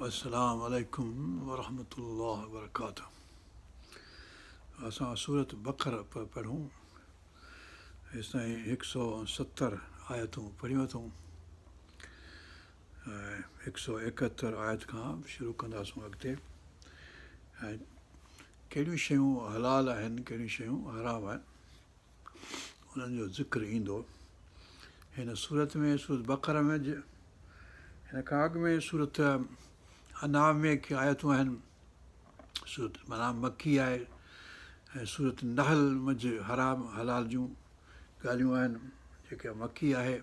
السلام عليڪم ورحمة الله وبرڪاته اسان سورت بقر پيا پڙهون هيستائين هڪ سو ستر آيتون پڙهيون اٿئون ۽ هڪ سو ايڪهتر آيت کان شروع ڪنداسون اڳتي ۽ ڪهڙيون شيون حلال آهن ڪهڙيون شيون حرام آهن انهن جو ذڪر ايندو هن سورت ۾ سورت بقر ۾ هن کان اڳ ۾ سورت انعام ۾ ڪي آيتون آهن سورت انعام مڪي آهي ۽ سورت نحل منجهه حرام حلال جون ڳالهيون آهن جيڪا مڪي آهي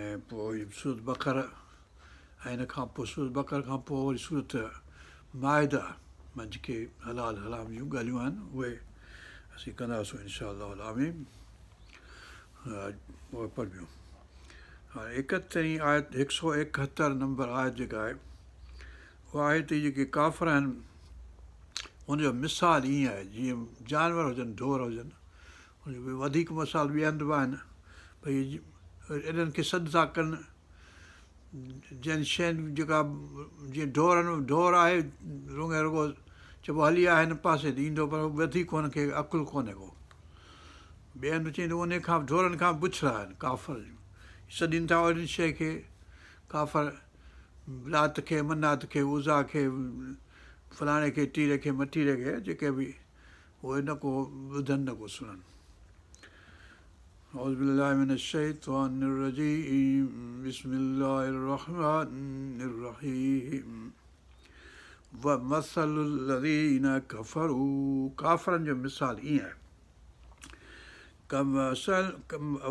۽ پوء سورت بقر ۽ ان کان پوء سورت بقر کان پوء وري سورت مائده منجهه ڪي حلال حرام جون ڳالهيون آهن اهي اسين ڪنداسون انشاء الله العظيم اهي پڙهبيون هاڻي ايڪهترين آيت هڪ سو ايڪهتر نمبر آيت جيڪا آهي اها آهي ته جيڪي ڪافر آهن ان جو مثال ائين آهي جيئن جانور هجن ڍور هجن ان جو وڌيڪ مثال ٻئي هنڌ به آهن ڀئي انهن کي سڏ ٿا ڪن جن شين جيڪا جيئن ڍورن ڍور آهي رڳو رڳو چئبو هلي آ هن پاسي ته ايندو پر وڌيڪ هن کي عقل ڪونهي ڪو ٻئي هنڌ چئي ته ان کان ڍورن کان بڇڙا آهن ڪافر سڏين ٿا اهڙين شيء کي ڪافر لات کي منات کي عزيٰ کي فلاڻي کي ٽيري کي مٽيري کي جيڪي به اهي نه ڪو ٻڌن نه ڪو سڻن. اعوذ بالله من الشيطان الرجيم بسم الله الرحمن الرحيم ومثل الذين كفروا ڪافرن جو مثال ائين آهي ڪمثل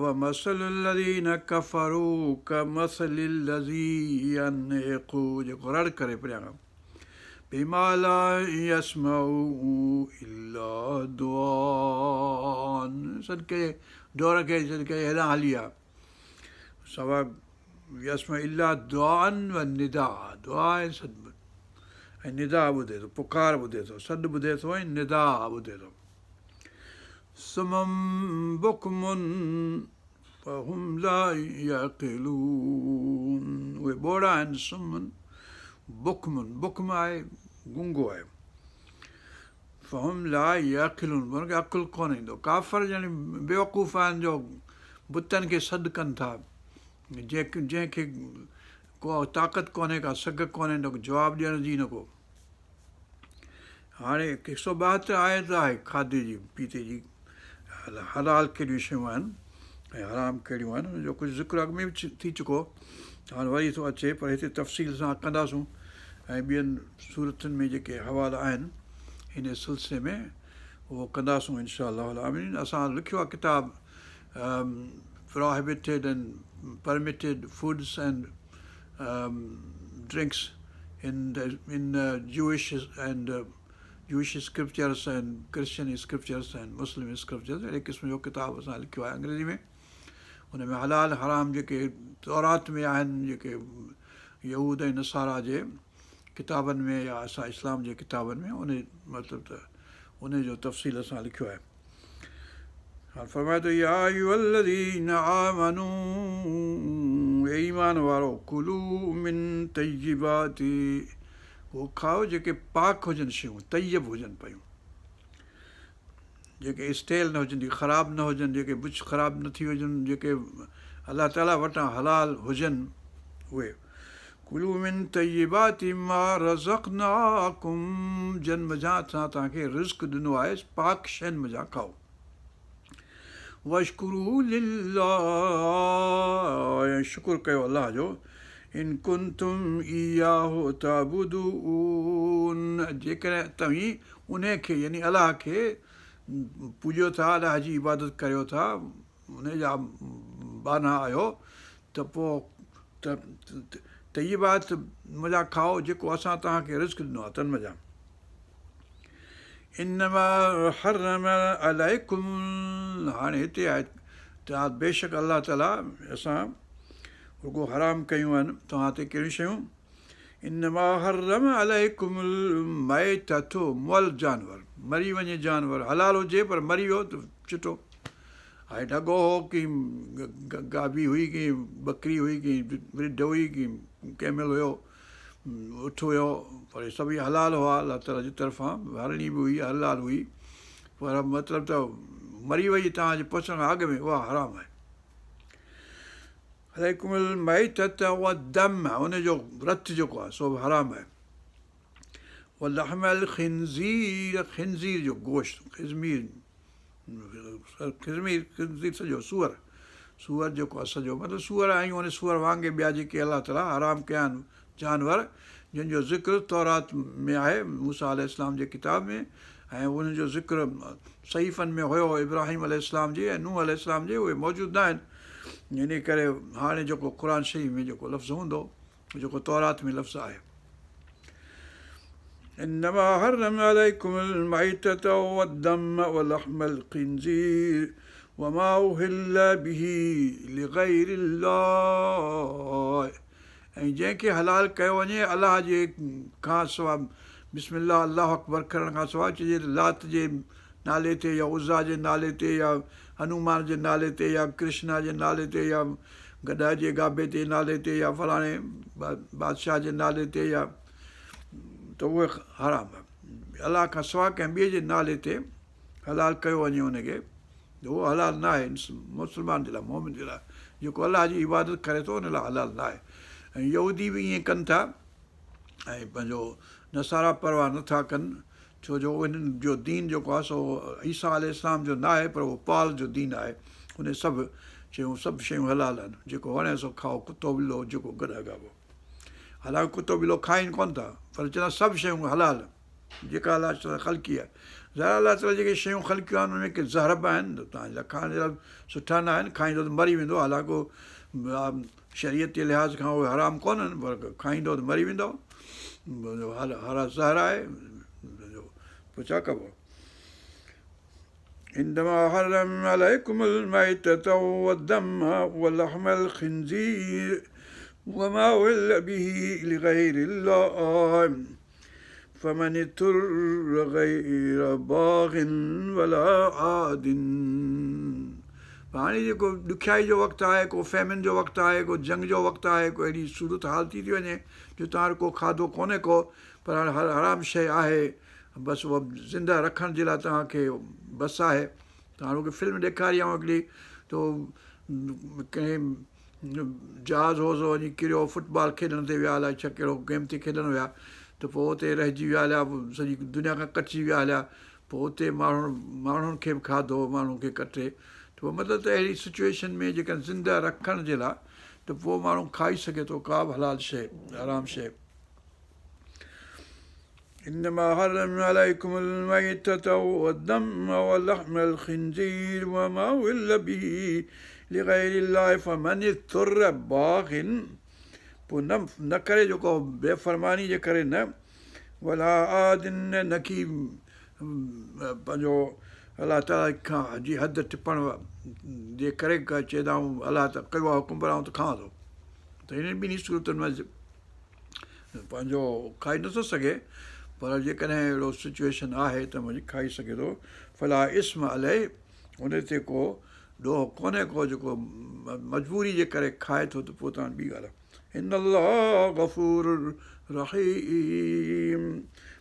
ومثل الذين كفروا ڪمثل الذي ينعق جيڪو رڙ ڪري پريان کان بما لا يسمع الا دعاء سڏ ڪري ڍور کي سڏ ڪري هيڏانهن هلي آ سوا يسمع الا دعاء و نداء دعا ۽ سڏ ۽ ندا ٻڌي ٿو پڪار ٻڌي ٿو سڏ ٻڌي ٿو ۽ ندا ٻڌي ٿو صم بڪم فهم لا يعقلون اهي ٻوڙا آهن صم بڪم بڪم آهي گونگو آهي فهم لا يعقلون انهن کي عقل ڪونه ايندو ڪافر يعني بيوقوف آهن جو بتن کي سڏ ڪن ٿا جنهن کي ڪو طاقت ڪونهي ڪا سگهه ڪونهي نه جواب ڏيڻ جي نه ڪو هاڻي هڪ سؤ ٻاهتر آيت آهي کاڌي جي پيتي جي حلال ڪهڙيون شيون آهن ۽ حرام ڪهڙيون آهن ان جو ڪجهه ذڪر اڳ ۾ به ٿي چڪو هاڻي وري ٿو اچي پر هتي تفصيل سان ڪنداسون ۽ ٻين سورتن ۾ جيڪي حوالا آهن ان سلسلي ۾ اهو ڪنداسون انشاء الله العالمين اسان لکيو آهي ڪتاب prohibited and permitted foods and drinks in in Jewish and Jewish scriptures and Christian scriptures and Muslim scriptures اهڙي قسم جو ڪتاب اسان لکيو آهي انگريزي ۾ ان ۾ حلال حرام جيڪي تورات ۾ آهن جيڪي يهود ۽ نصارا جي ڪتابن ۾ يا اسان اسلام جي ڪتابن ۾ ان مطلب ته ان جو تفصيل اسان لکيو آهي هاڻ فرمائي ٿو يا ايها الذين آمنو اي ايمان وارو ڪلو من طيبات هو کائو جيڪي پاڪ هجن شيون طيب هجن پيون جيڪي اسٽيل نه هجن جيڪي خراب نه هجن جيڪي بڇ خراب نه ٿي هجن جيڪي الله تعاليٰ وٽان حلال هجن اهي ڪلوا من طيبات ما رزقناڪم جن منجهان اسان توهان کي رزق ڏنو آهي پاڪ شين منجهان کائو. واشڪروا لله ۽ شڪر ڪيو الله جو ان ڪنتم اياه تعبدون جيڪڏهن توهين انهي کي يعني الله کي پوڄيو ٿا الله جي عبادت ڪريو ٿا انهي جا ٻانها آهيو ته پوء ته طيبات منجهان کائو جيڪو اسان توهان کي رزق ڏنو آهي تن منجهان. انما حرم عليڪم هاڻي هتي آهي ته بيشڪ الله تعالي اسان رڳو حرام ڪيون آهن توهان تي ڪهڙيون شيون انما حرم عليڪم الميتة مئل جانور مري وڃي جانور حلال هجي پر مري ويو ته چٽو هاڻي ڍڳو هو ڪي گابي هئي ڪي ٻڪري هئي ڪي رڍ هئي ڪي ڪيمل هيو اٺ هيو پر اهي سڀئي حلال هئا الله تعاليٰ جي طرفان هرڻي به هئي حلال هئي پر مطلب ته مري وئي توهان جي پهچڻ کان اڳ ۾ اها حرام آهي. عليڪم الميتة والدم ان جو رت جيڪو آهي سو به حرام آهي. ولحم الخنزير خنزير جو گوشت خزمير خزمير خنزير سڄو سوئر سوئر جيڪو آهي سڄو مطلب سوئر ۽ ان سوئر وانگي ٻيا جيڪي الله تعاليٰ حرام ڪيا آهن جانور جن جو ذڪر تورات ۾ آهي موسيٰ عليه السلام جي ڪتاب ۾ ۽ انهن جو ذڪر صحيفن ۾ هيو ابراهيم عليه السلام جي ۽ نوح عليه السلام جي اهي موجود نه آهن ان ڪري هاڻي جيڪو قرآن شريف ۾ جيڪو لفظ هوندو جيڪو تورات ۾ لفظ آهي. انما حرم عليڪم الميتة والدم ولحم الخنزير وما اهل به لغير الله ۽ جنهن کي حلال ڪيو وڃي الله جي کان سواء بسم الله الله اڪبر ڪرڻ کان سواء چئجي ته لات جي نالي تي يا عزيٰ جي نالي تي يا هنومان جي نالي تي يا ڪرشنا جي نالي تي يا گڏهه جي گابي تي نالي تي يا فلاڻي بادشاهه جي نالي تي يا ته اهي حرام آهي الله کان سواء ڪنهن ٻئي جي نالي تي حلال ڪيو وڃي ان کي ته اهو حلال نه آهي مسلمان جي لاء مومن جي لاء جيڪو الله جي عبادت ڪري ٿو ان لاء حلال نه آهي ۽ يهودي به ائين ڪن ٿا ۽ پنهنجو نصارا پرواهه نٿا ڪن ڇو جو انهن جو دين جيڪو آهي سو عيسيٰ عليه السلام جو ناهي پر اهو پال جو دين آهي ان سڀ شيون سڀ شيون حلال آهن جيڪو وڻي سو کائو ڪتو ٻلو جيڪو گڏهه گابو حالانڪه ڪتو ٻلو کائين ڪونه ٿا پر چوندا سڀ شيون حلال جيڪا الله تعاليٰ خلقي آهي ظاهر الله تعاليٰ جيڪي شيون خلقيون آهن ان ۾ ڪي زهر به آهن توهان جا کائڻ جي لاء سٺا نه آهن کائيندو ته مري ويندو حالانڪه شريعت جي لحاظ کان اهي حرام ڪونهن پر کائيندو ته مري ويندو هر زهر آهي پوء ڇا ڪبو انما حرم عليكم الميتة والدم ولحم الخنزير وما أهل به لغير الله فمن اضطر غير باغ ولا عاد هاڻي جيڪو ڏکيائي جو وقت آهي ڪو فيمن جو وقت آهي ڪو جنگ جو وقت آهي ڪو اهڙي صورت حال ٿي ٿي وڃي جو توهان وٽ ڪو کاڌو ڪونهي ڪو پر هاڻي حرام شيء آهي بس اها زنده رکڻ جي لاء توهان کي بس آهي ته هاڻي فلم ڏيکاري آئون هڪڙي ته ڪنهن جهاز هو سو وڃي ڪريو، فٽ بال کيڏڻ تي ويا الائي ڇا ڪهڙو گيم تي کيڏڻ ويا ته پوء اتي رهجي ويا هليا سڄي دنيا کان ڪٽجي ويا هليا پوء اتي ماڻهن ماڻهن کي به کاڌو ماڻهن کي ڪٽي ته پوء مطلب ته اهڙي سچويشن ۾ جيڪڏهن زنده رکڻ جي لاء ته پوء ماڻهو کائي سگهي ٿو ڪا به حلال شيء حرام شيء. انما حرم عليڪم الميتة والدم ولحم الخنزير وما اهل به لغير الله فمن اضطر باغ پوء نه نه ڪري جيڪو بي فرماني جي ڪري نه ولا عاد نه ڪي پنهنجو الله تعالي کان جي حد ٽپڻ جي ڪري چئي ته آئون الله تعالي ڪيو آهي حڪم پر آئون ته کان ٿو ته هنن ٻنهي صورتن ۾ پنهنجو کائي نٿو سگهي پر جيڪڏهن اهڙو سچويشن آهي ته مجي کائي سگهي ٿو فلا اثم عليه ان تي ڪو ڏوهه ڪونهي ڪو جيڪو مجبوري جي ڪري کائي ٿو ته پوء ته ٻي ڳالهه ان الله غفور رحيم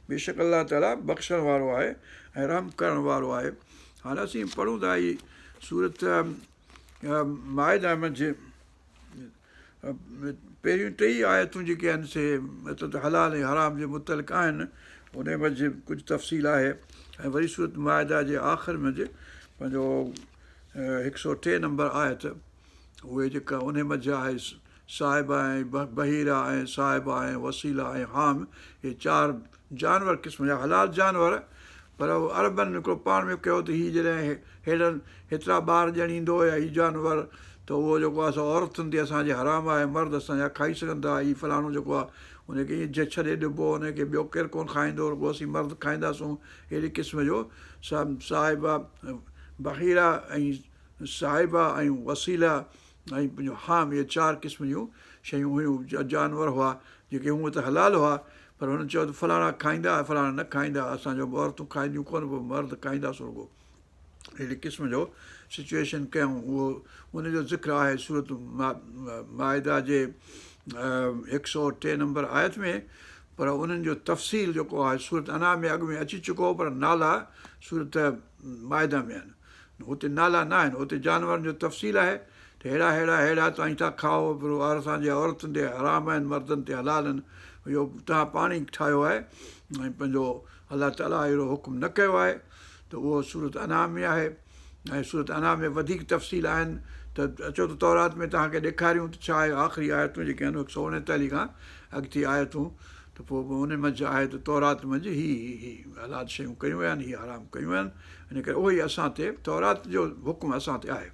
بيشڪ الله تعالي بخشڻ وارو آهي ۽ رحم ڪرڻ وارو آهي هاڻي اسين پڙهون ٿا هي سورت مائده منجهه پهريون ٽيئي آيتون جيڪي آهن سي مطلب ته حلال ۽ حرام جي متعلق آهن ان منجهه ڪجهه تفصيل آهي ۽ وري سورت مائده جي آخر منجهه پنهنجو هڪ سؤ ٽي نمبر آيت اهي جيڪا ان منجهه آهي سائبه ۽ بحيره ۽ سائبه ۽ وصيله ۽ حام اهي چار جانور قسم جا حلال جانور پر عربن هڪڙو پاڻ ۾ ڪيو ته هي جڏهن هيڏن هيترا ٻار ڄڻيندو يا هي جانور ته اهو جيڪو آهي سو عورتن تي اسان جي حرام آهي مرد اسان جا کائي سگهن ٿا هي فلاڻو جيڪو آهي ان کي ائين ڇڏي ڏبو ان کي ٻيو ڪير ڪونه کائيندو رڳو اسين مرد کائينداسون اهڙي قسم جو سائبه بحيره ۽ سائبه ۽ وصيله ۽ پنهنجو حام اهي چار قسم جون شيون هيون جانور هئا جيڪي هونء ته حلال هئا پر هنن چيو ته فلاڻا کائيندا ۽ فلاڻا نه کائيندا اسان جو عورتون کائينديون ڪونه پوء مرد کائينداسون رڳو اهڙي قسم جو سچويشن ڪيائون اهو ان جو ذڪر آهي سورت مائده جي هڪ سؤ ٽي نمبر آيت ۾، پر انهن جو تفصيل جيڪو آهي سورت انعام ۾ اڳ ۾ اچي چڪو هو پر نالا سورت مائده ۾ آهن. هتي نالا نه آهن، اتي جانورن جو تفصيل آهي ته ههڙا ههڙا ههڙا توهين ٿا کائو، پر اسان جي عورتن تي حرام آهن، مردن تي حلال آهن، اهو توهان پاڻ ئي ٺاهيو آهي ۽ پنهنجو الله تعاليٰ اهڙو حڪم نه ڪيو آهي ته اهو سورت انعام ۾ آهي ۽ سورت انعام ۾ وڌيڪ تفصيل آهن ته اچو ته تورات ۾ توهان کي ڏيکاريون ته ڇا آهي آخري آيتون جيڪي آهن هڪ سؤ اڻيتاليهه کان اڳتي آيتون ته پوء ان منجهه آهي ته تورات منجهه هي هي هي حلال شيون ڪيون ويا آهن هي حرام ڪيون ويا آهن ان ڪري اهو ئي اسان تي تورات جو حڪم اسان تي آهي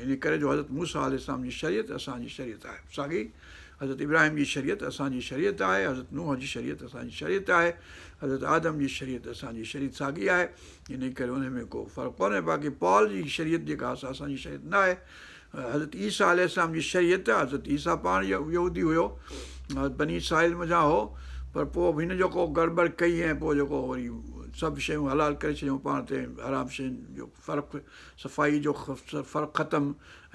ان ڪري جو حضرت موسيٰ عليه السلام جي شريعت اسان جي شريعت آهي ساڳي حضرت ابراهيم جي شريعت اسان جي شريعت آهي حضرت نوح جي شريعت اسان جي شريعت آهي حضرت آدم جي شريعت اسان جي شريعت ساڳي آهي ان ڪري ان ۾ ڪو فرق ڪونهي باقي پال جي شريعت جيڪا آهي اسان جي شريعت نه آهي حضرت عيسيٰ عليه السلام جي شريعت حضرت عيسيٰ پاڻ يهودي هيو بني اسرائيل منجهان هو پر پوء هن جيڪو گڙٻڙ ڪئي ۽ پوء جيڪو وري سڀ شيون حلال ڪري ڇڏيون پاڻ تي حرام شين جو فرق صفائي جو فرق ختم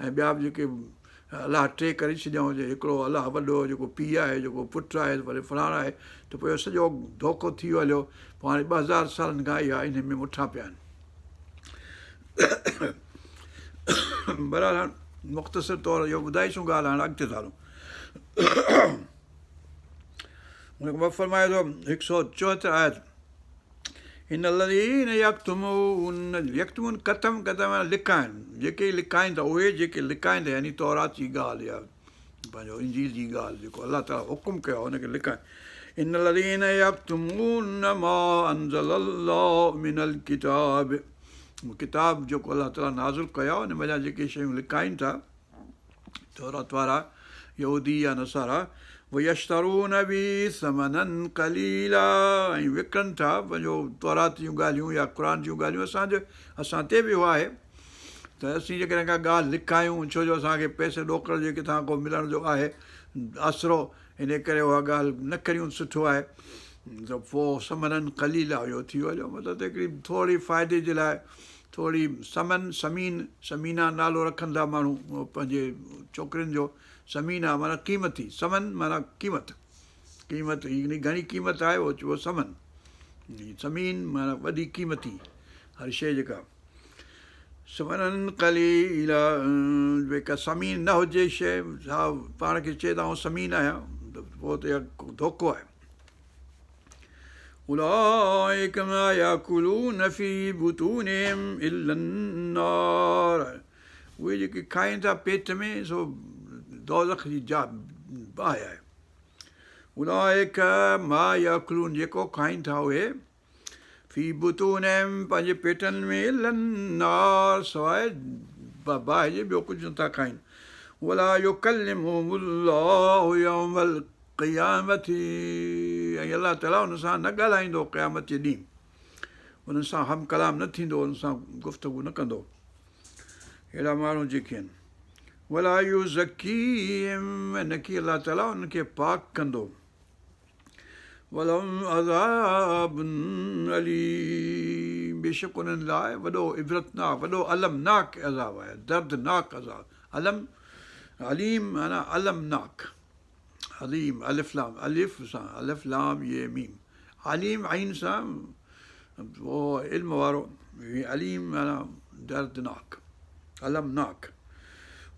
۽ ٻيا به جيڪي الله ٽي ڪري ڇڏيائون جي هڪڙو الله وڏو جيڪو پيء آهي جيڪو پٽ آهي وري فلاڻ آهي ته پوء اهو سڄو ڌوڪو ٿي ويو هليو پوء هاڻي 2000 سالن کان اها انهي ۾ مٺا پيا آهن بهرحال هاڻ مختصر طور اهو ٻڌائيسون ڳالهه هاڻ اڳتي ٿا هلون هن کان پوء فرمائي ٿو هڪ سؤ چوهتر آيت ان الذين يڪتمون يڪتمون ڪتم ڪتم لڪائن جيڪي لڪائين ٿا اهي جيڪي لڪائين ٿا يعني تورات جي ڳالهه يا پنهنجو انجيل جي ڳالهه جيڪو الله تعاليٰ حڪم ڪيو آهي ان کي لڪائين ان الذين يڪتمون ما انزل الله من الڪتاب ڪتاب جيڪو الله تعاليٰ نازل ڪيو آهي ان منجهان جيڪي شيون لڪائين ٿا تورات وارا يهودي يا نصارا ويشترون به ثمنا قليلا ۽ وڪڻن ٿا پنهنجو تورات جون ڳالهيون يا قرآن جون ڳالهيون اسان جو اسان تي به اهو آهي ته اسين جيڪڏهن ڪا ڳالهه لڪايون ڇو جو اسانکي پئسي ڏوڪڙ جي ڪٿان ڪو ملڻ جو آهي آسرو ان ڪري اها ڳالهه نه ڪريون سٺو آهي ته پوء ثمنا قليلا اهو ٿي ويو مطلب ته هڪڙي ٿوري فائدي جي لاء ٿوري ثمن، ثمين، ثمينه نالو رکن ٿا ماڻهو پنهنجي ڇوڪرين جو، ثمينه معنيٰ قيمتي، ثمن معنيٰ قيمت، قيمت يعني گهڻي قيمت آهي اهو چئبو ثمن، ثمين معنيٰ وڏي قيمتي هر شيء جيڪا ثمنا قليلا جيڪا ثمين نه هجي شيء سا پاڻ کي چئي ته آئون ثمين آهيان ته پوء ته اها ڌوڪو آهي. اولئک ما ياڪلون في بطونهم الا النار اهي جيڪي کائين ٿا پيٽ ۾ سو دوزخ جي جا باهه آهي اولئک ما ياڪلون جيڪو کائين ٿا اهي في بطونهم پنهنجي پيٽن ۾ الا النار سواء باهه جي ٻيو ڪجهه نٿا کائين ولا يڪلمهم الله يوم قيامت ۽ الله تعاليٰ انهن سان نه ڳالهائيندو قيامت جي ڏينهن انهن سان هم ڪلام نه ٿيندو انهن سان گفتگو نه ڪندو اهڙا ماڻهو جيڪي آهن ولا يزڪيهم ۽ نڪي الله تعاليٰ انهن کي پاڪ ڪندو ولهم عذاب اليم بيشڪ انهن لاء وڏو عبرتناڪ وڏو المناڪ عذاب آهي دردناڪ عذاب الم اليم معنيٰ المناڪ عليم، الف لام، الف سان، الف لام ي ميم، عليم عين سان اهو علم وارو، اليم معنيٰ دردناڪ، المناڪ.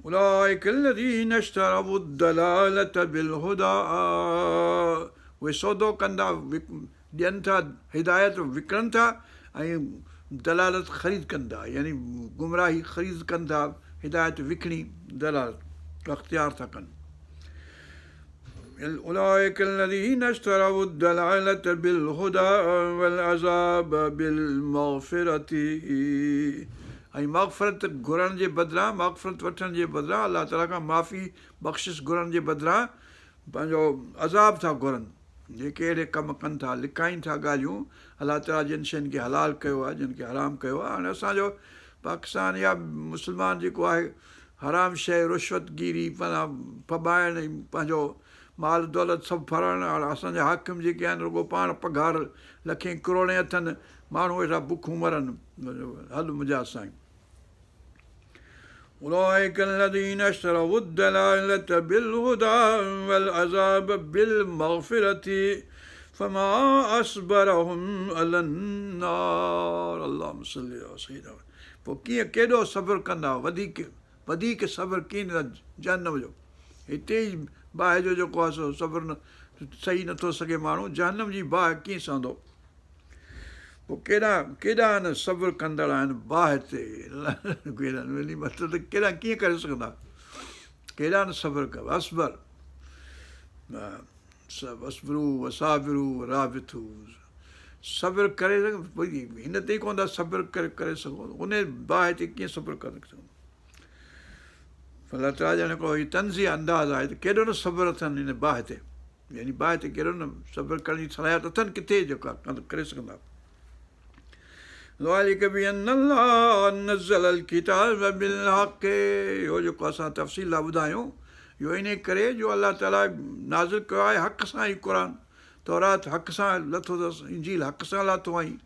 اولئک الذين اشتروا الضلالة بالهديٰ اهي سودو ڪندا ڏين ٿا هدايت وڪڻن ٿا ۽ ضلالت خريد ڪن ٿا يعني گمراهي خريد ڪن ٿا هدايت وڪڻي ضلالت اختيار ٿا ڪن اولئک الذين اشتروا الضلالة بالهدى والعذاب بالمغفرة ۽ مغفرت گهرڻ جي بدران مغفرت وٺڻ جي بدران الله تعالي کان معافي بخشش گهرڻ جي بدران پنهنجو عذاب ٿا گهرن جيڪي اهڙي ڪم ڪن ٿا، لڪائين ٿا ڳالهيون، الله تعاليٰ جن شين کي حلال ڪيو آهي، جن کي حرام ڪيو آهي، هاڻي اسان جو پاڪستان يا مسلمان جيڪو آهي حرام شيء رشوت گيري معنيٰ ڦٻائڻ ۽ پنهنجو مال دولت سڀ ڦرڻ، هاڻي اسان جا حاڪم جيڪي آهن رڳو پاڻ پگهار لکين ڪروڙين اٿن، ماڻهو ويٺا بکون مرن، هل منهنجا سائين. اولئک الذين اشتروا الضلالة بالهدي والعذاب بالمغفرة فما اصبرهم علي النار اللهم صل علي سيدنا پوء ڪيئن ڪيڏو صبر ڪندا وڌيڪ وڌيڪ صبر ڪيئن ڏيندا جهنم جو هتي ئي باهه جو جيڪو آهي سو صبر نه سهي نٿو سگهي ماڻهو جهنم جي باهه ڪيئن سهندو پوء ڪيڏا ڪيڏا نه صبر ڪندڙ آهن باهه تي مطلب ته ڪيڏا ڪيئن ڪري سگهندا ڪيڏا نه صبر ڪر اصبر اصبروا وصابروا ورابطوا صبر ڪري هن تي ئي ڪونه ٿا صبر ڪري ڪري سگهو ان باهه تي ڪيئن صبر ڪري سگهو الله تعاليٰ ڄڻ هڪڙو هي طنزيه انداز آهي ته ڪيڏو نه صبر اٿن هن باهه تي يعني باهه تي ڪيڏو نه صبر ڪرڻ جي صلاحيت اٿن ڪٿي جيڪا ڪري سگهندا. ذلڪ بأن الله نزل الڪتاب بالحق اهو جيڪو اسان تفصيل ٿا ٻڌايون اهو انهي ڪري جو الله تعالي نازل ڪيو آهي حق سان هي قرآن تورات حق سان لٿو اٿس انجيل حق سان لاٿو آهين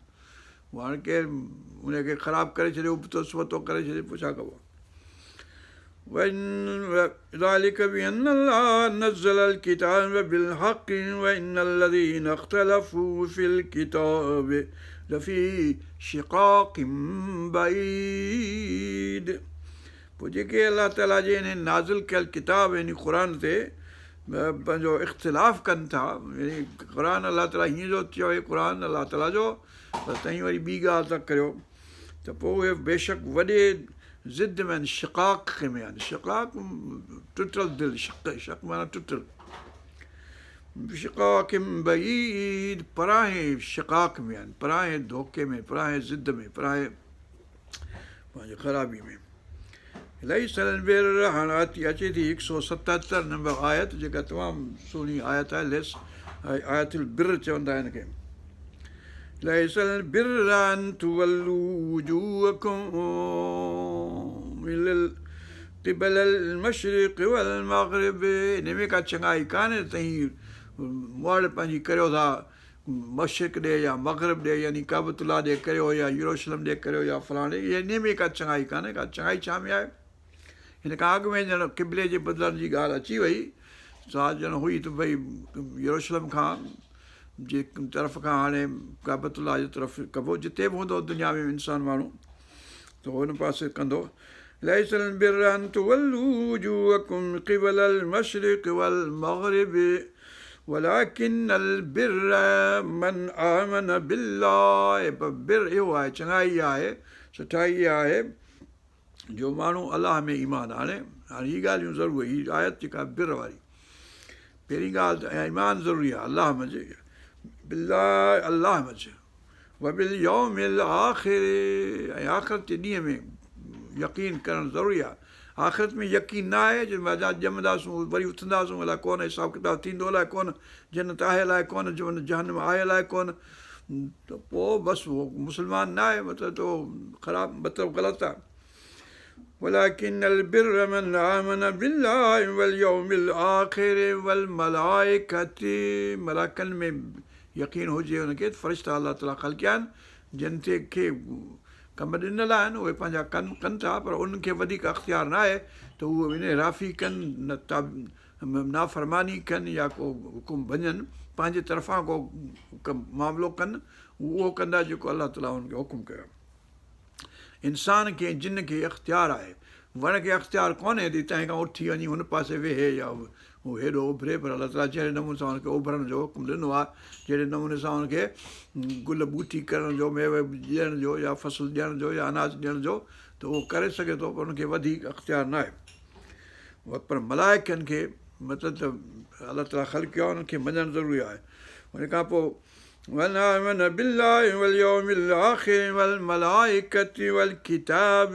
هاڻي ڪير ان کي خراب ڪري ڇڏي ابتو سبتو ڪري ڇڏي پوء ڇا ڪبو ذلك بأن الله نزل الكتاب بالحق وإن الذين اختلفوا في الكتاب لفي شقاق بعيد پوء جيڪي الله تعاليٰ جي ان نازل ڪيل ڪتاب يعني قرآن تي پنهنجو اختلاف ڪن ٿا يعني قرآن الله تعاليٰ هيئن جو چوي قرآن الله تعاليٰ جو پر توهين وري ٻي ڳالهه ٿا ڪريو ته پوء اهي بيشڪ وڏي ضد ۾ آهن، شقاق ۾ آهن، شقاق ٽٽل دل، شق شق معنيٰ ٽٽل، شقاق بعيد پراهين شقاق ۾ آهن، پراهين ڌوڪي ۾ پراهين ضد ۾ پراهين پنهنجي خرابي ۾. ليس البر هاڻ اچي ٿي هڪ سو ستهتر نمبر آيت جيڪا تمام سهڻي آيت آهي ليس آيت البر چوندا آهن هن کي. ليس البر ان تولوا وجوهڪم قبل المشرق والمغرب ان ۾ ڪا چڱائي ڪانهي ته توهين مڙ پنهنجي ڪريو ٿا مشرق ڏي يا مغرب ڏي يعني ڪعبة الله ڏي ڪريو يا يروشلم ڏي ڪريو يا فلاڻي ان ۾ ڪا چڱائي ڪانهي ڪا چڱائي ڇا ۾ آهي هن کان اڳ ۾ ڄڻ قبلي جي بدلڻ جي ڳالهه اچي وئي سا ڄڻ هئي ته ڀئي يروشلم کان جي طرف کان هاڻي ڪعبة الله جي طرف ڪبو جتي به هوندو دنيا ۾ انسان ماڻهو ته ان پاسي ڪندو ليس البر ان تولوا وجوهكم قبل المشرق والمغرب ولكن البر من آمن بالله بر اهو آهي چڱائي آهي سٺائي آهي جو ماڻهو الله ۾ ايمان آڻي. هاڻي هي ڳالهيون ضرور هي آيت جيڪا بر واري پهرين ڳالهه ته ايمان ضروري آهي الله منجهه بالله الله منجهه وباليوم الاخر ۽ آخرت جي ڏينهن ۾ يقين ڪرڻ ضروري آهي آخرت ۾ يقين نه آهي جو اڃا ڄمنداسون وري اٿنداسون الائي ڪونه حساب ڪتاب ٿيندو الائي ڪونه جنت آهي الائي ڪونه جهنم آهي الائي ڪونه ته پوء بس اهو مسلمان نه آهي مطلب ته اهو خراب مطلب غلط آهي ولڪن البر من آمن بالله واليوم الاخر والملائڪة ملائڪن ۾ يقين هجي ان کي فرشتا الله تعالي خلقيا آهن جن تي کي ڪم ڏنل آهن اهي پنهنجا ڪم ڪن ٿا پر انهن کي وڌيڪ اختيار نه آهي ته اهي انحرافي ڪن نه نافرماني ڪن يا ڪو حڪم ڀڃن، پنهنجي طرفان ڪو ڪم معاملو ڪن، هو اهو ڪندا جيڪو الله تعاليٰ انهن کي حڪم ڪيو آهي. انسان کي ۽ جن کي اختيار آهي. وڻ کي اختيار ڪونهي ته هتان کان اٿي وڃي هن پاسي ويهي يا هو هيڏو اڀري پر الله تعاليٰ جهڙي نموني سان هن کي اڀرڻ جو حڪم ڏنو آهي، جهڙي نموني سان هن کي گل ٻوٽي ڪرڻ جو، ميوي ڏيڻ جو يا فصل ڏيڻ جو يا اناج ڏيڻ جو ته اهو ڪري سگهي ٿو پر هن کي وڌيڪ اختيار ناهي. پر ملائڪن کي مطلب ته الله تعاليٰ خلقيو آهي انهن کي مڃڻ ضروري آهي ان کان پوء من آمن بالله واليوم الاخر والملائڪة والڪتاب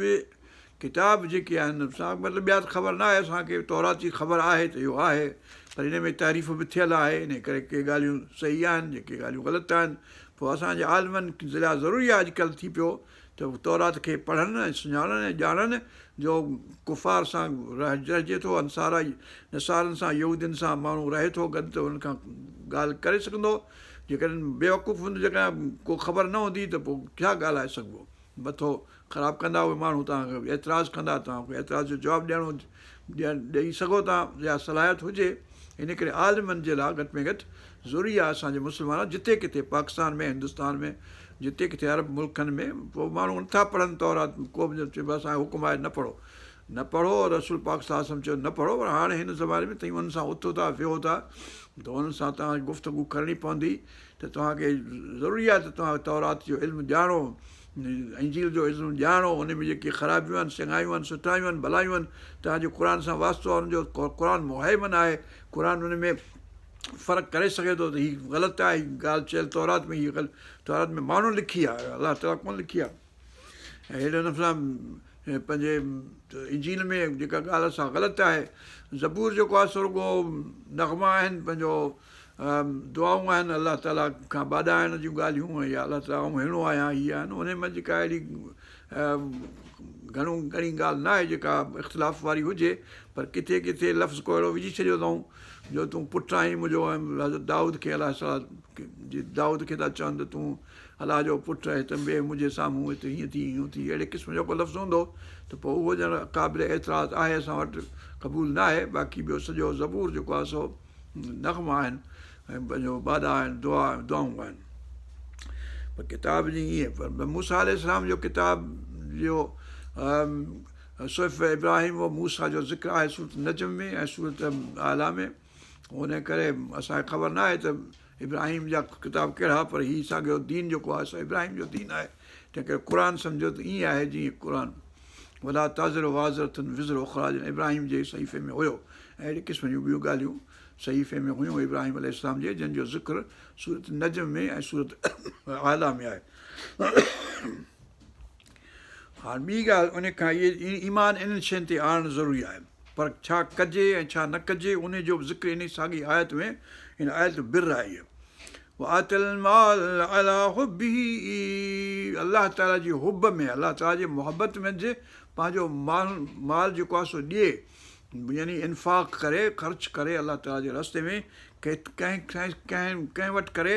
ڪتاب جيڪي آهن اسان مطلب ٻيا ته خبر نه آهي اسانکي تورات جي خبر آهي ته اهو آهي پر ان ۾ تحريف به ٿيل آهي ان ڪري ڪي ڳالهيون صحيح آهن جيڪي ڳالهيون غلط آهن پوء اسانجي عالمن لاء ضروري آهي اڄڪلهه ٿي پيو ته تورات کي پڙهن ۽ سڃاڻن ۽ ڄاڻن جو ڪفار سان رهجي ٿو انصارا نصارن سان يهودين سان ماڻهو رهي ٿو گڏ ته انهن کان ڳالهه ڪري سگهندو جيڪڏهن بيوقوف هوندو جيڪڏهن ڪو خبر نه هوندي ته پوء ڇا ڳالهائي سگهبو. مٿو خراب ڪندا اهي ماڻهو توهان کي اعتراض ڪندا توهان کي اعتراض جو جواب ڏيڻو ڏيڻ ڏئي سگهو ٿا يا صلاحيت هجي ان ڪري عالمن جي لاء گهٽ ۾ گهٽ ضروري آهي اسان جي مسلمان جتي ڪٿي پاڪستان ۾ هندستان ۾ جتي ڪٿي عرب ملڪن ۾ پوء ماڻهو نٿا پڙهن تورات ڪو به چئبو اسان جو حڪم آهي نه پڙهو نه پڙهو رسول پاڪ صلي الله عليه وسلم چيو نه پڙهو پر هاڻي هن زماني ۾ توهين انهن سان اٿو ٿا ويهو ٿا ته انهن سان توهان کي گفتگو ڪرڻي پوندي ته توهان کي ضروري آهي ته توهان تورات جو علم ڄاڻو انجيل جو علم ڄاڻو ان ۾ جيڪي خرابيون آهن چڱايون آهن سٺايون آهن ڀلايون آهن توهان جو قرآن سان واسطو آهي ان جو قرآن مهيمن آهي قرآن ان ۾ فرق ڪري سگهي ٿو ته هي غلط آهي هي ڳالهه چيل تورات ۾ هي غلط تورات ۾ ماڻهو لکي آهي الله تعاليٰ ڪونه لکي آهي ۽ اهڙي نموني سان پنهنجي انجيل ۾ جيڪا ڳالهه سا غلط آهي زبور جيڪو آهي سو رڳو نغما آهن پنهنجو دعائون آهن الله تعاليٰ کان ٻاڏائڻ جون ڳالهيون يا الله تعاليٰ آئون هيڻو آهيان هي آهن انهي ۾ جيڪا اهڙي گهڻو گهڻي ڳالهه نه آهي جيڪا اختلاف واري هجي پر ڪٿي ڪٿي لفظ ڪو اهڙو وجهي ڇڏيو اٿئون جو تون پٽ آهين منهنجو ۽ حضرت دائود کي عليه السلام دائود کي ٿا چون ته تون الله جو پٽ آهي ته ويهه منهنجي سامهون هت هيئن ٿي هيئن ٿي اهڙي قسم جو ڪو لفظ هوندو ته پوء اهو ڄڻ قابل اعتراض آهي اسان وٽ قبول نه آهي باقي ٻيو سڄو زبور جيڪو آهي سو نغما آهن ۽ پنهنجو ٻاڏا آهن دعا دعائون آهن پر ڪتاب جي ائين پر موسيٰ عليه السلام جو ڪتاب جو صحف ابراهيم و موسيٰ جو ذڪر آهي سورت نجم ۾ ۽ سورت اعليٰ ۾ ان ڪري اسانکي خبر نه آهي ته ابراهيم جا ڪتاب ڪهڙا پر هي ساڳيو دين جيڪو آهي سو ابراهيم جو دين آهي تنهن ڪري قرآن سمجهو ته ائين آهي جيئن قرآن ولا تزر وازرة وزر اخريٰ ڄڻ ابراهيم جي صحيفي ۾ هيو ۽ اهڙي قسم جون ٻيون ڳالهيون صحيفي ۾ هيون ابراهيم عليه السلام جي جن جو ذڪر سورة نجم ۾ ۽ سورة اعليٰ ۾ آهي. هاڻ ٻي ڳالهه ان کان اهي ايمان انهن شين تي آڻڻ ضروري آهي پر ڇا ڪجي ۽ ڇا نه ڪجي انهي جو به ذڪر انهي ساڳي آيت ۾ هن آيت بر آئي آهي وآتي المال علي حبه الله تعالي جي حب ۾ الله تعالي جي محبت منجهه پنهنجو مال مال جيڪو آهي سو ڏئي يعني انفاق ڪري خرچ ڪري الله تعالي جي رستي ۾ ڪنهن ڪنهن ڪنهن وٽ ڪري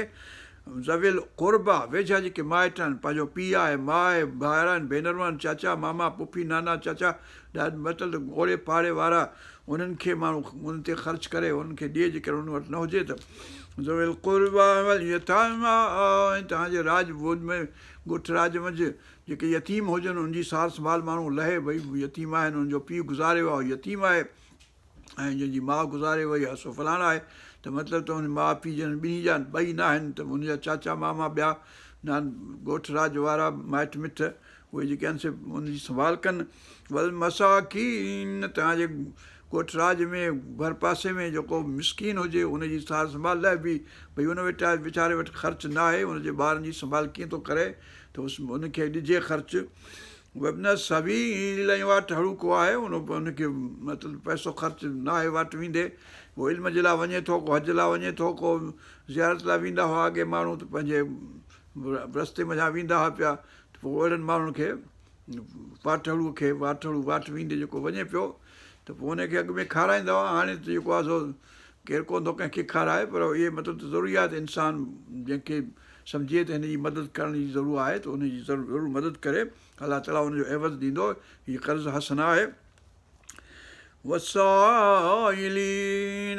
ذوي القربيٰ ويجها جيڪي مائٽ آهن پنهنجو پيء آهي ماء آهي ڀائر آهن ڀينرون آهن چاچا ماما پڦي نانا چاچا ڏاڏا مطلب اوڙي پاڙي وارا انهن کي ماڻهو انهن تي خرچ ڪري انهن کي ڏئي جيڪڏهن انهن وٽ نه هجي ته ذوي القربيٰ واليتاميٰ ۽ توهان جي راڄ ٻوڏ ۾ ڳوٺ راڄ منجهه جيڪي يتيم هجن انهن جي سار سنڀال ماڻهو لهي ڀئي يتيم آهن انهن جو پيء گذاري ويو آهي يتيم آهي ۽ جنهن جي ماء گذاري وئي آهي سو فلاڻا آهي ته مطلب ته ان ماء پيء جن ٻنهي جا ٻئي نه آهن ته ان جا چاچا ماما ٻيا ڳوٺ راڄ وارا مائٽ مٽ اهي جيڪي آهن سي ان جي سنڀال ڪن. والمساڪين توهان جي ڳوٺ راڄ ۾ ڀرپاسي ۾ جيڪو مسڪين هجي ان جي سار سنڀال لهبي ڀئي ان وٽ ويچاري وٽ خرچ نه آهي ان جي ٻارن جي سنڀال ڪيئن ٿو ڪري ته ان کي ڏجي خرچ وابن السبيل ۽ واٽهڙو ڪو آهي ان ان کي مطلب پئسو خرچ نه آهي واٽ ويندي هو علم جي لاء وڃي ٿو ڪو حج لاء وڃي ٿو ڪو زيارت لاء ويندا هئا اڳي ماڻهو ته پنهنجي رستي منجهان ويندا هئا پيا ته پوء اهڙن ماڻهن کي واٽهڙوء کي واٽهڙو واٽ ويندي جيڪو وڃي پيو ته پوء ان کي اڳ ۾ کارائيندا هئا هاڻي ته جيڪو آهي سو ڪير ڪونه ٿو ڪنهن کي کارائي پر اهي مطلب ته ضروري آهي ته انسان جنهن کي سمجهي ته هن جي مدد ڪرڻ جي ضرور آهي ته ان جي ضرور مدد ڪري الله تعاليٰ ان جو عوض ڏيندو هي قرض حسنه آهي والسائلين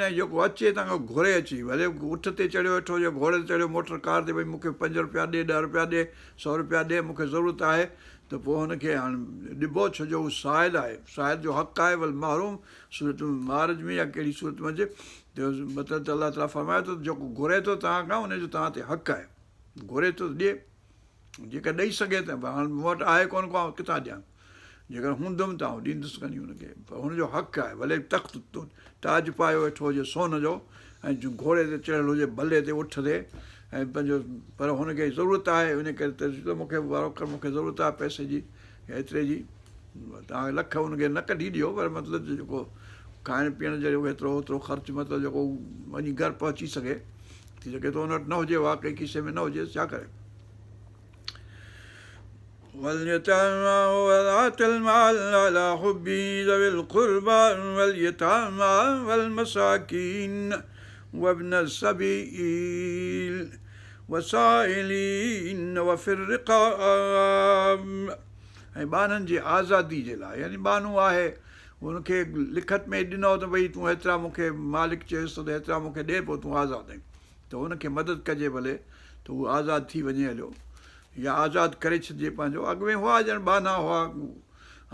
۽ جيڪو اچي توهان کان گهري اچي ڀلي اٺ تي چڙهيو ويٺو هجي گهوڙي تي چڙهيو موٽر ڪار تي ڀئي مون کي پنج روپيا ڏي ڏهه روپيا ڏي سؤ روپيا ڏي مون کي ضرورت آهي ته پوء هن کي هاڻ ڏبو ڇو جو هو سائل آهي سائل جو حق آهي والمحروم سورة المعارج ۾ يا ڪهڙي سورت منجهه ته مطلب ته الله تعاليٰ فرمائي ٿو ته جيڪو گهري ٿو توهان کان ان جو توهان تي حق آهي گهري ٿو ته ڏي جيڪر ڏئي سگهي ته هاڻ مون وٽ آهي ڪونه ڪو آئون ڪٿان ڏيان جيڪر هوندم ته آئون ڏيندس کڻي هن کي پر هن جو حق آهي ڀلي تخت تاج پايو ويٺو هجي سون جو ۽ گهوڙي تي چڙهيل هجي ڀلي تي اٺ تي ۽ پنهنجو پر هن کي ضرورت آهي ان ڪري ته مون کي وارو ڪر مون کي ضرورت آهي پئسي جي ايتري جي توهان لک هن کي نه ڪڍي ڏيو پر مطلب جيڪو کائڻ پيئڻ جهڙو ايترو اوترو خرچ مطلب جيڪو وڃي گهر پهچي سگهي ٿي سگهي ٿو ان وٽ نه هجي واقعي کيسي ۾ نه هجيس ڇا ڪري واليتامى وآتى المال على حبه ذوي القربى واليتامى والمساكين وابن السبيل. والسائلين وفي الرقاب ۽ ٻانهن جي آزادي جي لاء يعني ٻانهو آهي ان کي لکت ۾ ڏنو ته ڀئي تون هيترا مون کي مالڪ چيس ٿو ته هيترا مون کي ڏي پوء تون آزاد آهين ته ان کي مدد ڪجي ڀلي ته هو آزاد ٿي وڃي هليو يا آزاد ڪري ڇڏجي پنهنجو اڳ ۾ هئا ڄڻ ٻانها هئا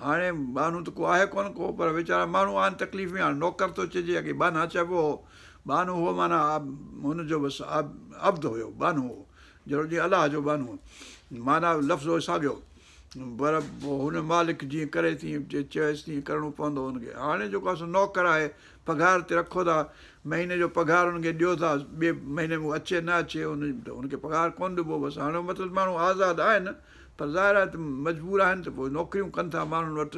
هاڻي ٻانهو ته ڪو آهي ڪونه ڪو پر ويچارا ماڻهو آهن تڪليف ۾ هاڻي نوڪر ٿو چئجي اڳي ٻانها چئبو هو ٻانهو هو معنيٰ هن جو بس عبد هيو ٻانهو هو جهڙو جيئن الله جو ٻانهو معنيٰ لفظ هو ساڳيو پر پوء هن مالڪ جيئن ڪري تيئن چويس تيئن ڪرڻو پوندو هن کي. هاڻي جيڪو آهي سو نوڪر آهي، پگهار تي رکو ٿا، مهيني جو پگهار هن کي ڏيو ٿا، ٻئي مهيني ۾ هو اچي نه اچي ته هن کي پگهار ڪونه ڏبو بس هاڻي مطلب ماڻهو آزاد آهن پر ظاهر آهي ته مجبور آهن ته پوء نوڪريون ڪن ٿا ماڻهن وٽ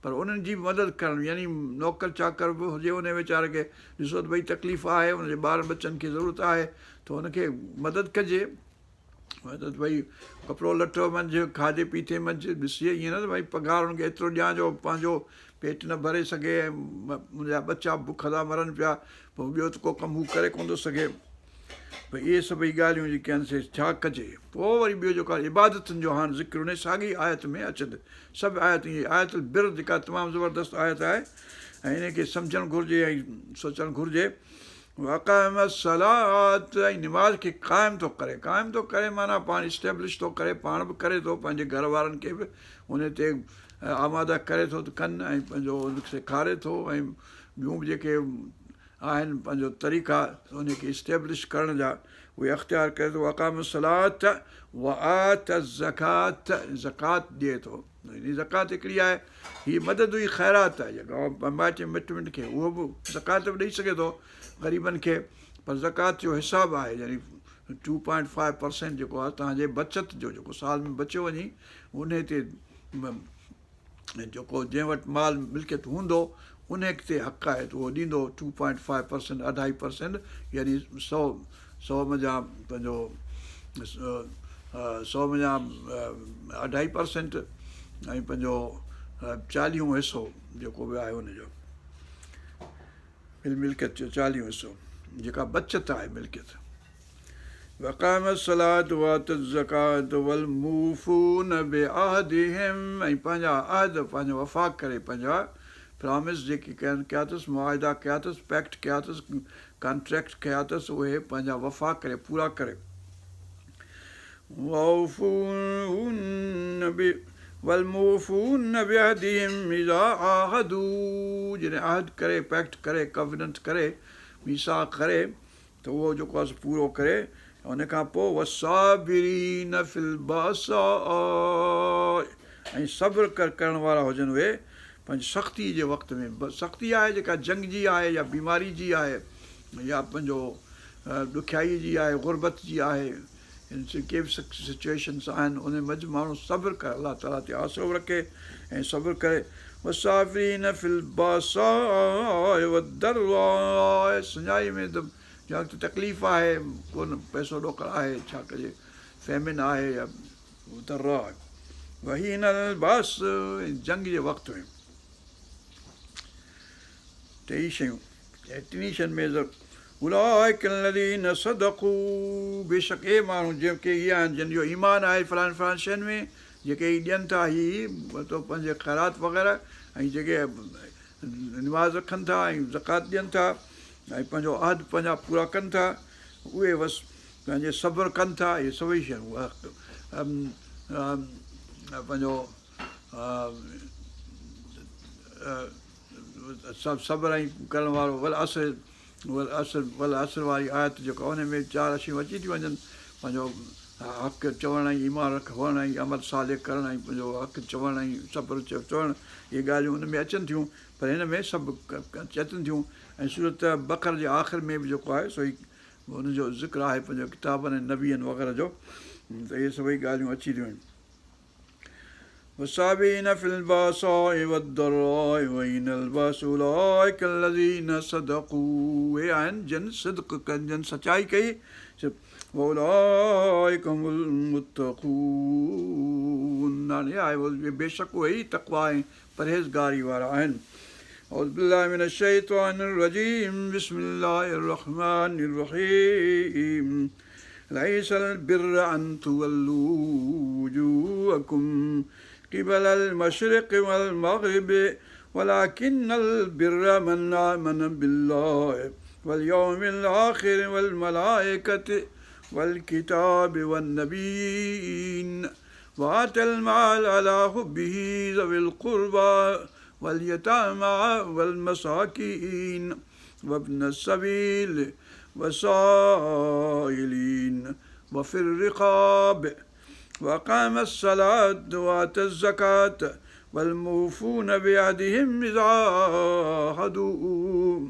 پر انهن جي به مدد ڪرڻ يعني نوڪر چاڪر به هجي ان ويچاري کي ڏسو ته ڀئي تڪليف آهي ان جي ٻارن ٻچن کي ضرورت آهي ته هن کي مدد ڪجي. مطلب ڀئي ڪپڙو لٽو منجهه کاڌي پيتي منجهه ڏسجي ائين نه ته ڀئي پگهار هن کي ايترو ڏيان جو پنهنجو پيٽ نه ڀري سگهي ۽ هن جا ٻچا بک ٿا مرن پيا پوء ٻيو ته ڪو ڪم هو ڪري ڪونه ٿو سگهي ڀئي اهي سڀئي ڳالهيون جيڪي آهن سي ڇا ڪجي پوء وري ٻيو جيڪو آهي عبادتن جو هاڻ ذڪر ان ساڳي آيت ۾ اچن سڀ آيتون هي آيت البر جيڪا تمام زبردست آيت آهي ۽ ان کي سمجهڻ گهرجي ۽ سوچڻ گهرجي واقام الصلوة ۽ نماز کي قائم ٿو ڪري، قائم ٿو ڪري معنيٰ پاڻ اسٽيبلش ٿو ڪري، پاڻ به ڪري ٿو، پنهنجي گهر وارن کي به ان تي آماده ڪري ٿو ته ڪن ۽ پنهنجو ان کي سيکاري ٿو ۽ ٻيون به جيڪي آهن پنهنجو طريقا ان کي اسٽيبلش ڪرڻ جا اهي اختيار ڪري ٿو واقام الصلوة وآتي الزڪاة زڪوات ڏئي ٿو. يعني زڪوات هڪڙي آهي، هيء مدد هئي خيرات آهي جيڪا مائٽ مٽ مٽ کي اهو به زڪوات به ڏئي سگهي ٿو غريبن کي پر زڪوات جو حساب آهي يعني ٽو پوائنٽ فائيو پرسينٽ جيڪو آهي توهان جي بچت جو جيڪو سال ۾ بچيو وڃي ان تي جيڪو جنهن وٽ مال ملڪيت هوندو ان تي حق آهي ته اهو ڏيندو ٽو پوائنٽ فائيو پرسينٽ اڍائي پرسينٽ يعني سو سو منجهان پنهنجو سو منجهان اڍائي پرسنٽ ۽ پنهنجو چاليهون حصو جيڪو به آهي ان جو ملڪيت جو چاليهون حصو جيڪا بچت آهي ملڪيت واقام الصلاة وآتوا الزڪاة والموفون بعهدهم ۽ پنهنجا عهد پنهنجو وفا ڪري پنهنجا پرامس جيڪي ڪيا اٿس معاهدا ڪيا اٿس پيڪٽ ڪيا اٿس ڪانٽريڪٽ ڪيا اٿس اهي پنهنجا وفا ڪري پورا ڪري. والموفون بعهدهم اذا عاهدوا جڏهن عهد ڪري پيڪٽ ڪري ڪويننٽ ڪري ميثاق ڪري ته اهو جيڪو آهي سو پورو ڪري ان کان پوء والصابرين في الباساء ۽ صبر ڪرڻ وارا هجن اهي پنهنجي سختي جي وقت ۾ سختي آهي جيڪا جنگ جي آهي يا بيماري جي آهي يا پنهنجو ڏکيائي جي آهي غربت جي آهي ڪي به سچويشنس آهن ان منجهه ماڻهو صبر ڪري الله تعاليٰ تي آسرو رکي ۽ صبر ڪري والصابرين في الباساء والضراء سڃائي ۾ ته جنهن وقت تڪليف آهي ڪونه پئسو ڏوڪڙ آهي ڇا ڪجي فيمن آهي يا ضراء وحين الباس جنگ جي وقت ۾ ٽيئي شيون ٽنهي شين ۾ اولئڪ الذين صدقوا بيشڪ اهي ماڻهو جيڪي اهي آهن جن جو ايمان آهي فلان فلان شين ۾ جيڪي هي ڏين ٿا هي مطلب پنهنجي خيرات وغيره ۽ جيڪي نماز رکن ٿا ۽ زڪوات ڏين ٿا ۽ پنهنجو عهد پنهنجا پورا ڪن ٿا اهي بس پنهنجي صبر ڪن ٿا اهي سڀئي شيون پنهنجو صبر ۽ ڪرڻ وارو والعصر والعصر والعصر واري آيت جيڪا ان ۾ چار شيون اچي ٿيون وڃن پنهنجو حق چوڻ ۽ ايمان رک هئڻ ۽ عمل صالح ڪرڻ ۽ پنهنجو حق چوڻ ۽ صبر چوڻ اهي ڳالهيون ان ۾ اچن ٿيون پر هن ۾ سڀ اچن ٿيون ۽ سورت بقر جي آخر ۾ به جيڪو آهي سو هي ان جو ذڪر آهي پنهنجو ڪتابن ۽ نبين وغيره جو ته اهي سڀئي ڳالهيون اچي ٿيون وڃن. والصابرين في الباساء والضراء وحين الباس اولئڪ الذين صدقوا اهي آهن جن صدق ڪن جن سچائي ڪئي واولئڪ هم المتقون هاڻي آهي بيشڪ اهي ئي تقويٰ ۽ پرهيزگاري وارا آهن. اعوذ بالله من الشيطان الرجيم بسم الله الرحمن الرحيم. ليس البر أن تولوا وجوهكم قبل المشرق والمغرب ولكن البر من آمن بالله واليوم الآخر والملائكة والكتاب والنبيين وآتى المال على حبه ذوي القربى واليتامى والمساكين وابن السبيل والسائلين وفي الرقاب وأقام الصلاة وآتى الزكاة والموفون بعهدهم إذا عاهدوا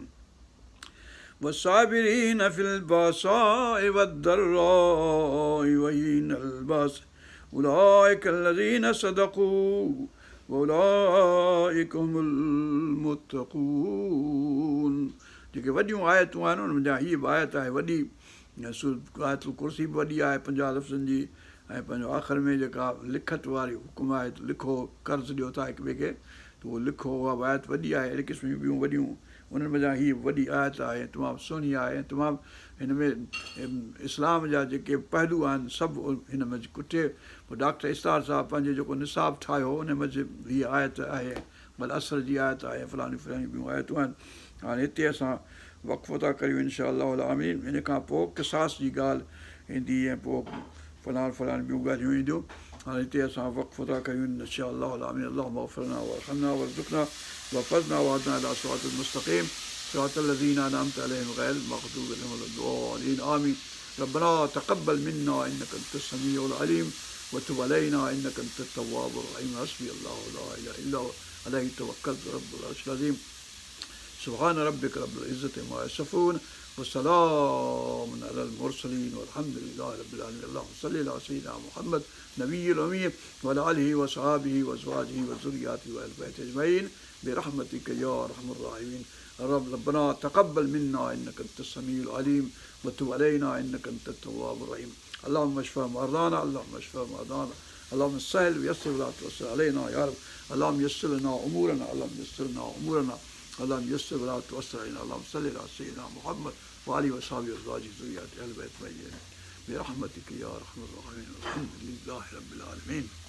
والصابرين في البأساء والضراء وحين البأس أولئك الذين صدقوا وأولئك هم المتقون جيڪي وڏيون آيتون آهن انهن منجهان هيء به آيت آهي وڏي آيت الڪرسي به وڏي آهي پنجاهه لفظن جي ۽ پنهنجو آخر ۾ جيڪا لکت واري حڪم آهي ته لکو قرض ڏيو ٿا هڪ ٻئي کي ته اهو لکو اها به آيت وڏي آهي اهڙي قسم جون ٻيون وڏيون انهن منجهان هيء به وڏي آيت آهي ۽ تمام سهڻي آهي ۽ تمام هن ۾ اسلام جا جيڪي پهلو آهن سڀ هن منجهه ڪٺي پوء ڊاڪٽر اسرار صاحب پنهنجو جيڪو نصاب ٺاهيو ان منجهه هيء آيت آهي والعصر جي آيت آهي فلاڻيون فلاڻيون ٻيون آيتون آهن هاڻي هتي اسان وقفو ٿا ڪريون انشاء الله العامين ان کان پوء قصاص جي ڳالهه ايندي ۽ پوء فلاڻ فلاڻ ٻيون ڳالهيون اينديون هاڻي هتي اسان وقفو ٿا ڪريون انشاء الله العامين اللهم اغفر لنا وارحمنا وارزقنا واحفظنا واهدنا الى صراط المستقيم صراط الذين انعمت عليهم غير المغضوب عليهم ولا الضالين آمين ربنا تقبل منا انك انت السميع العليم وتب علينا انك انت التواب الرحيم حسبي الله لا اله الا هو عليه توكلت رب العرش العظيم سبحان ربك رب العزة ما يصفون وسلام على المرسلين والحمد لله رب العالمين اللهم صل على سيدنا محمد نبي الأمي وعلى آله وصحابه وأزواجه وذرياته وأهل بيته أجمعين برحمتك يا أرحم الراحمين رب ربنا تقبل منا إنك أنت السميع العليم وتب علينا إنك أنت التواب الرحيم اللهم اشف مرضانا اللهم اشف مرضانا اللهم سهل ويسر ولا تعسر علينا يا رب اللهم يسر لنا امورنا اللهم يسر لنا امورنا اللهم يسر ولا تعسر علينا اللهم صل على سيدنا محمد وآله وصحبه وازواجه ذريته اهل بيت برحمتك يا ارحم الراحمين الحمد لله رب العالمين.